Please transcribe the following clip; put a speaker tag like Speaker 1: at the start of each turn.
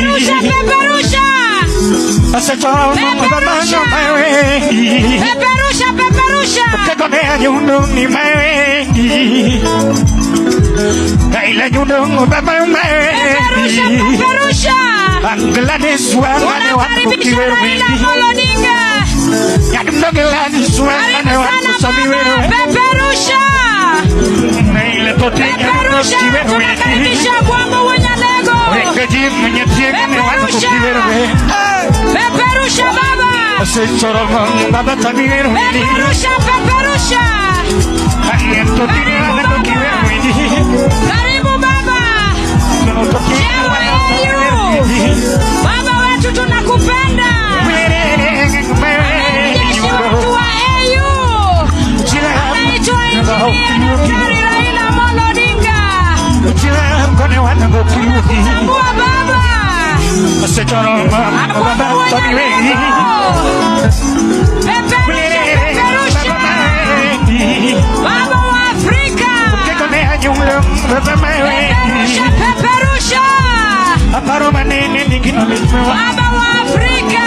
Speaker 1: Peperusha, peperusha. Peperusha, peperusha. Peperusha, peperusha. Tunakaribisha Raila Amolo Odinga. Karibu sana baba. Peperusha. Peperusha. Tunakaribisha Gwambo Wanyalego. Peperusha. Peperusha baba. Peperusha, peperusha. Karibu baba. Karibu baba. Cheo AU. Baba wetu, tunakupenda. Jeshi wetu wa AU. Anaitwa Injinia Daktari Raila Amolo Odinga. Tunakutambua baba. Agwambo Wanyalego. Peperusha, peperusha. Baba wa Afrika. Peperusha, peperusha. Baba wa Afrika.